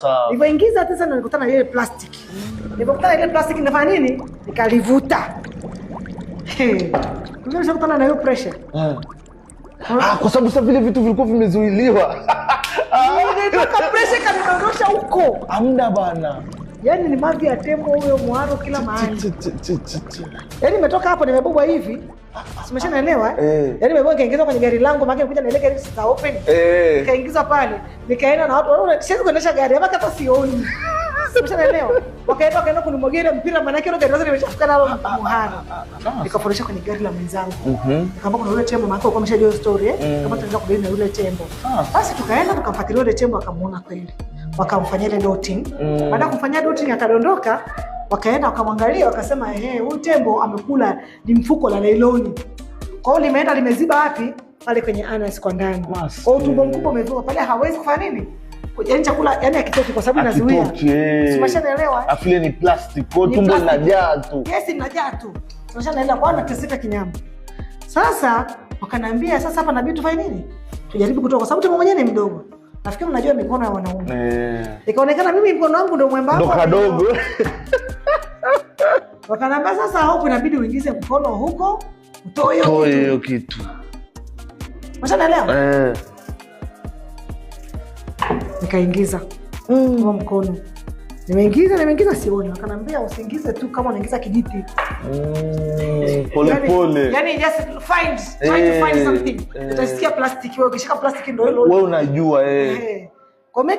Nilivyoingiza sasa ndo nilikutana na ile plastic. Nilipokutana na ile plastic nifanya nini? Nikalivuta. Nilishakutana na hiyo pressure. Ah, kwa sababu sasa vile vitu vilikuwa vimezuiliwa. Nilitoka, pressure kanidondosha huko. Amna bana. Yaani ni mavi ya tembo huyo, muharo kila mahali. Chi, chi, chi, chi, chi. Yaani nimetoka hapo nimebebwa hivi. Simeshanaelewa? Eh? Eh. Yaani nimebebwa nikaingizwa kwenye gari langu, maana nilikuja na ile gari sasa open. Nikaingizwa pale, nikaenda na watu, wanaona siwezi kuendesha gari, hapa hata sioni. Simeshanaelewa? Wakaenda kunimwagia ile mpira, maana yake ile gari lote nimeshafika nalo muharo. Nikafurisha kwenye gari la mwenzangu. Nikamwambia kuna yule tembo, maana alikuwa ameshajua hiyo story, eh. Kama tunaweza kudili na yule tembo. Basi tukaenda tukamfuatilia yule tembo, akamuona kweli. Wakamfanyia ile dotting. Baada ya kumfanyia dotting akadondoka, wakaenda wakamwangalia, wakasema ehe, huyu tembo amekula ni mfuko la nailoni. Kwa hiyo limeenda limeziba wapi? Pale kwenye anus kwa ndani. Maskini. Kwa hiyo utumbo mkubwa umevuka pale, hawezi kufanya nini? Yaani chakula yani hakitoki kwa sababu inazuia. Hakitoki, eh. Umeshanielewa? Eh? Afu ile ni plastic, kwa hiyo Ni tumbo plastic. linajaa tu. Yes, inajaa tu. Umeshanielewa? Kwa hiyo anateseka kinyama. Sasa wakaniambia sasa hapa inabidi tufanye nini? Tujaribu kutoka kwa sababu tembo mwenyewe ni mdogo. Nafikiri unajua mikono ya wanaume. Ikaonekana mimi mkono wangu ndio mwembamba. Ndo kadogo. Wakaniambia sasa hapo inabidi uingize mkono huko utoe hiyo Toe kitu. hiyo kitu. Umeshanielewa? Eh. Nikaingiza huo mkono. Nimeingiza sioni. Wakaniambia usiingize tu kama unaingiza kijiti. Pole pole. Yani just find try to find something. Eh. Utasikia plastic, wewe ukishika plastic ndio hilo. Wewe unajua, eh. Eh. Kwa mimi